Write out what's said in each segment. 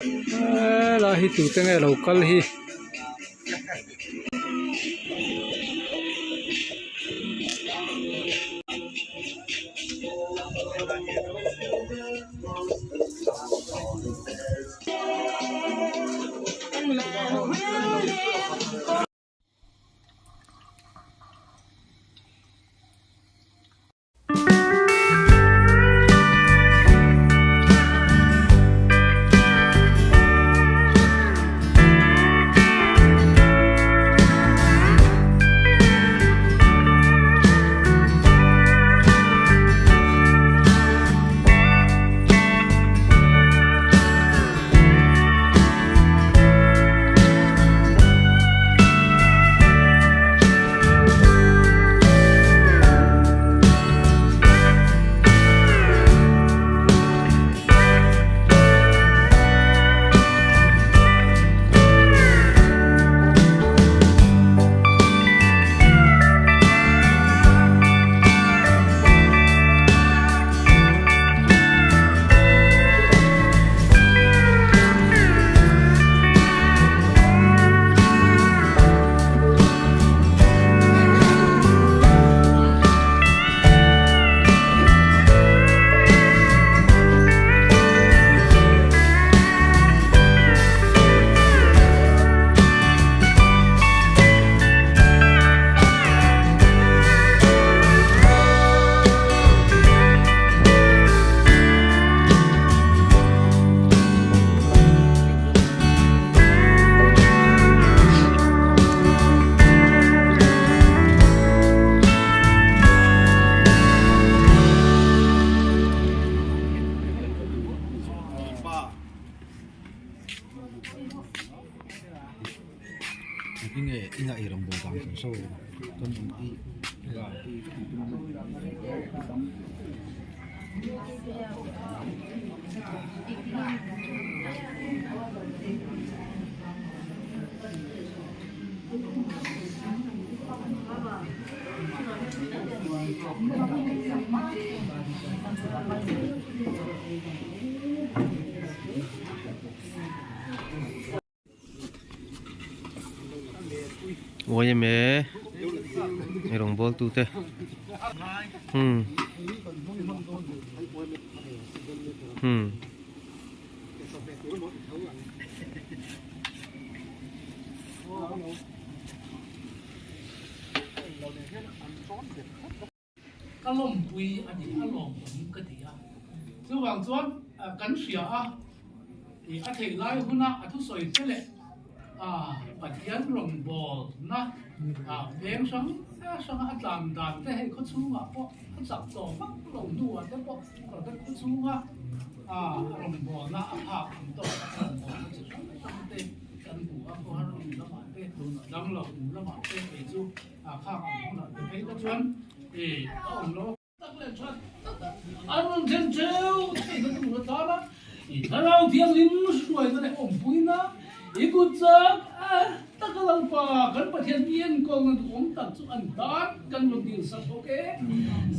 Helai hi tute nge lo kal hi. Uaime eirawng bawl tu te hmm hmm Ka lawmpui a ni, a lawmawm ka ti a. Chuvang chuan kan hria a, a theih lai huna a thusawi te leh Pathian rawngbawlna veng hrang hranga a tlan dan te hei khawchhungah pawh a chak tawh vak lo hnuah te pawh Robert khawchhunga rawngbawlna a phak ang tawk a rawngbawlna chi hrang hrang te kan hmu a, khawhar in lamah te, damlo in lamah te kei chu A khak ang hunah te phei kha chuan i a awm lo. Tak leh that tak a an rawn thlen theu thei na tur atana i thlarau thianghlim hruaina leh awmpuina i kut chak a taka Lalpa kan Pathian i enkawlna duhawm tak chu an tan kan rawn dil sak bawk e.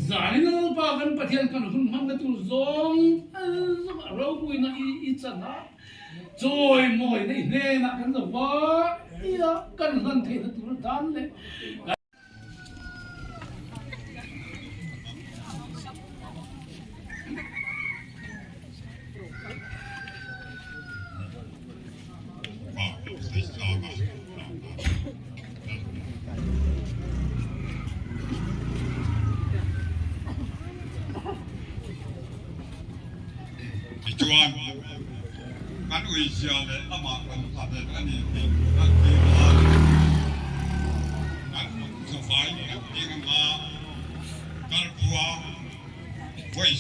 Zanin a Lalpa kan Pathian kan hun hmanna tur zawng zawng a ropuina i chan a. Chawimawi nei hnenah kan lo va ia kan hlan theihna tur atan leh kan. Tichuan, kan uizia leh amah kan thlahlel a ni tih kan thlir a, kan kut zafai kan ding anga kalkhua vawi.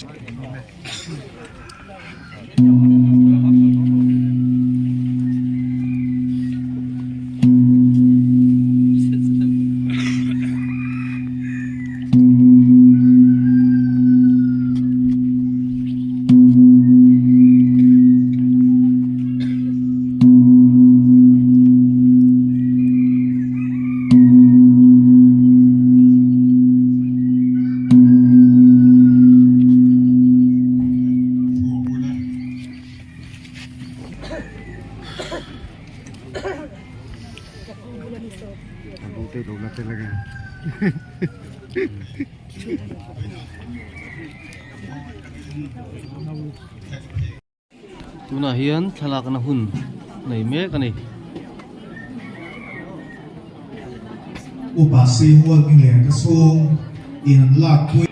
Tunah hian thlalakna hun nei mek a ni. Upa Seihual hming leh ka chhung in an lak pui.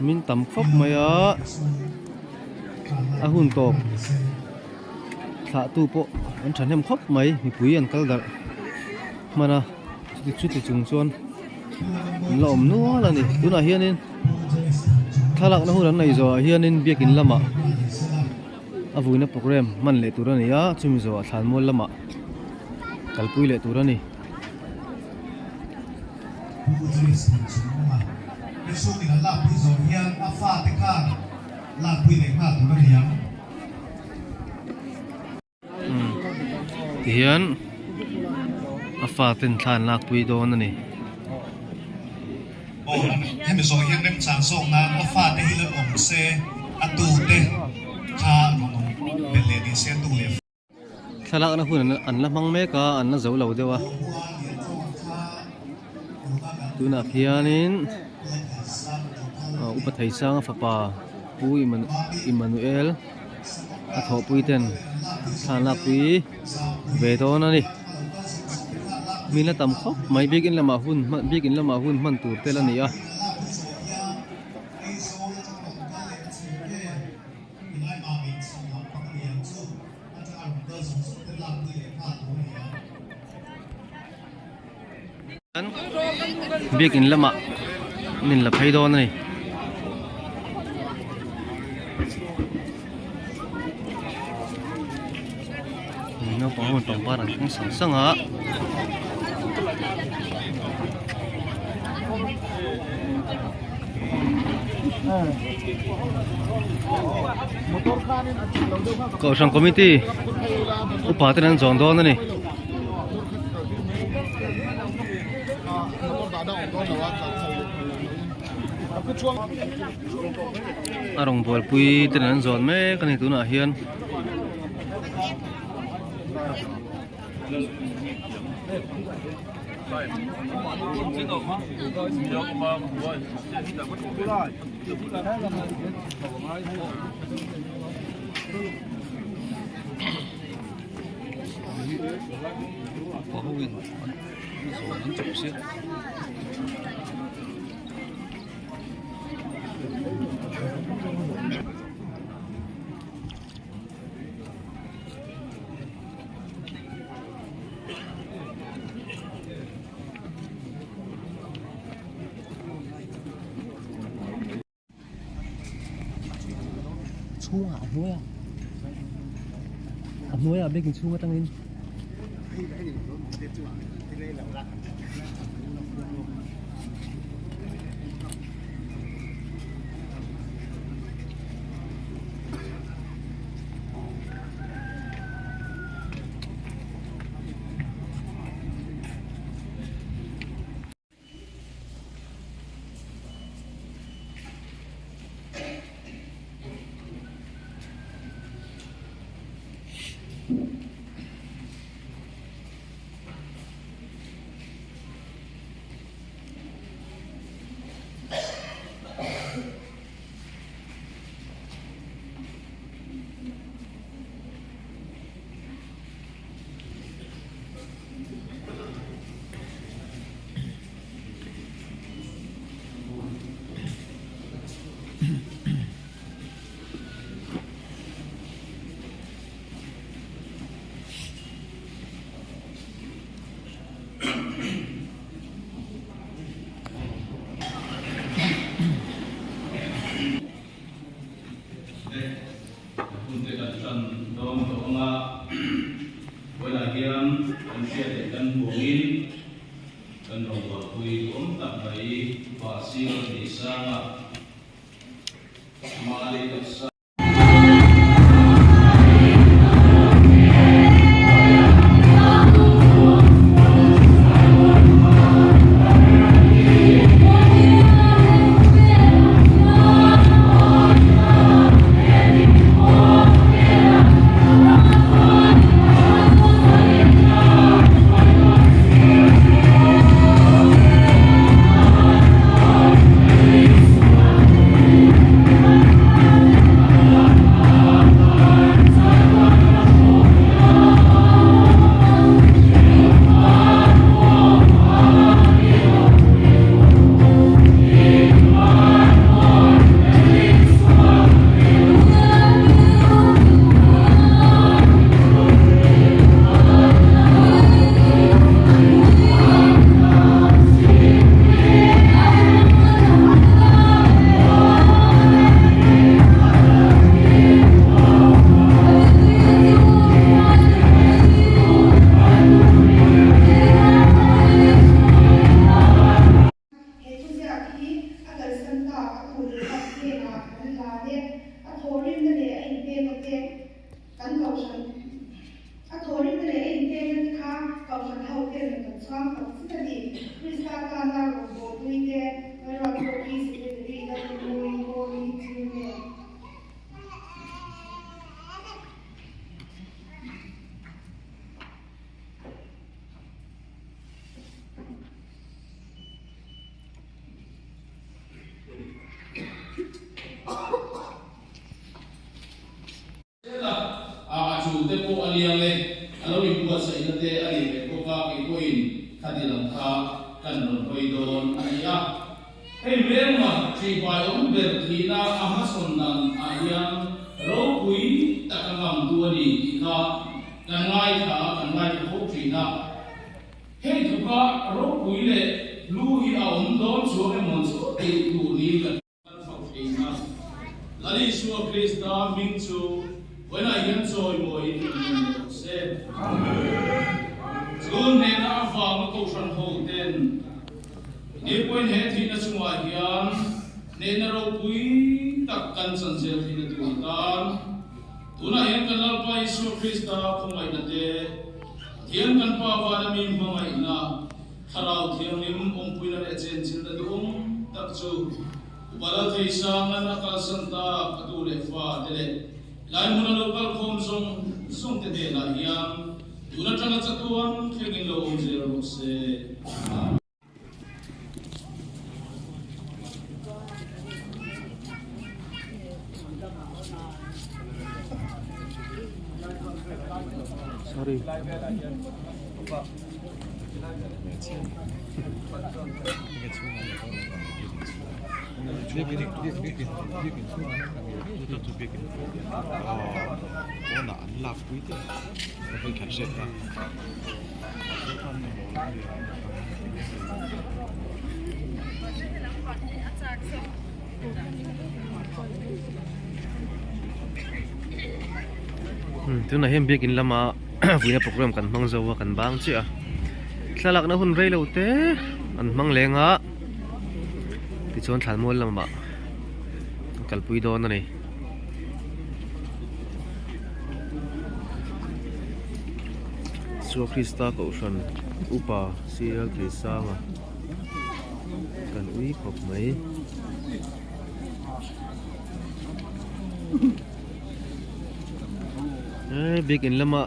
Min tam khawp mai a, a hun tawp thlah tu pawh an thahnem khawp mai mipui an kal darh hman a chuti chuti chung chuan an la awm nual a ni tunah hianin thlalakna hun an nei zawhah hianin biakin lamah a vuina program hman leh tur a ni a chumi zawhah thlanmual lamah kalpui leh tur a ni. Tihian a faten thla an lakpui dawn a ni. Aw hemi zawh hian remchang zawk nan a fate hi la awm se a tute kha rawn awm belh leh ni se a tu leh. Thlalakna hun an la hmang mek a an la zo lo deuh a tunah khianin upa Theisanga fapa Pu Immanuel a thawhpui ten thla an lakpui ve dawn a ni mi la tam khawp mai biakin lamah hun biakin lamah hun hman tur tel a ni a. Biakin lamah min la phei dawn a ni. Naupang ho in pangpar an keng sang sang a. Kohhran committee upa ten an zawn dawn a ni. A rawngbawl pui ten an zawn mek a ni tunah hian. Chhungah a hnuai a a hnuai ah biakin chhung atangin Hun te kan tan dawn tawh ang a, vawilah hian kan hriat leh kan hmuangin kan rawngbawlpui awm tak mai Vahsir Theisanga Mali taksa. aniang e, a lo inbuatsaihna te a nih ve bawk a, kei pawhin khati lam kha kan rawn hawi dawn a ni a. Hei hmelma ṭihbai awm ber thihna a hmasawn dan ah hian ropui tak a ngam tu a ni tih kha kan ngaithla a, kan ngaithla fo ṭhin a. Hei tluka ropui leh hlu hi a awm dawn chuang emaw chu tih tur niin ka Kan fak theihna Lal Isua Krista hming chu vawiinah hian chawimawiin in en rawh se. Chu hnehna avanga Kohhran hoten ni pawhin he thihna chungah hian hnehna ropui tak kan chan zel theihna tur atan tunah hian kan Lalpa Isua Krista khawngaihna te, Pathian kan Pa vana mi hmangaihna, Thlarau Thianghlim awmpuina leh chenchilhna duhawm tak chu Upa Laltheisanga'n a kalsan tak a tu leh fa te leh lai hmuna lo kalkhawm zawng zawng te hnenah hian tun atanga chatuan thlengin lo awm zel rawh se. Amen. Sorry. Tunah hian biakin lama vuina program kan hmang zo a kan bang chiah a thlalakna hun rei lo te an hmang leng a tichuan thlanmual lamah an kalpui dawn a ni. Isua Krista kohhran upa C L Tuisanga kan ui khawp mai. He biakin lama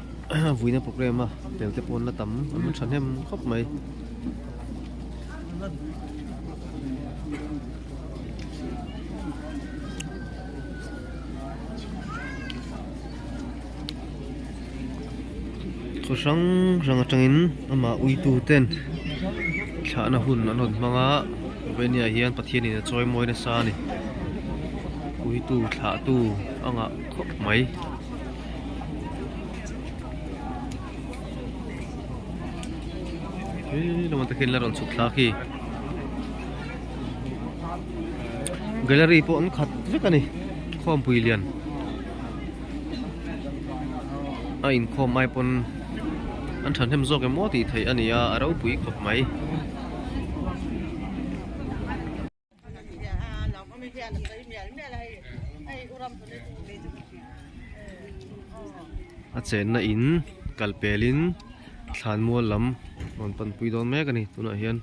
vuina program a tel te pawn la tam an thahnem khawp mai. Khaw hrang hrang atangin amah uitu ten thlahna hun an rawn hmang a Venia hian Pathianin a chawi mawi nasa a ni uitu thlahtu a ngah khawp mai. He lamah te khian la rawn chhuk thla khi gallery pawh an khat vek a ni khawmpui lian a inkhawm ai pawn an thahnem zawk em aw tih theih a ni a a ropui khawp mai. A chenna in kal pelin thlanmual lam rawn panpui dawn mek a ni tunah hian.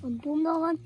An pum dawn.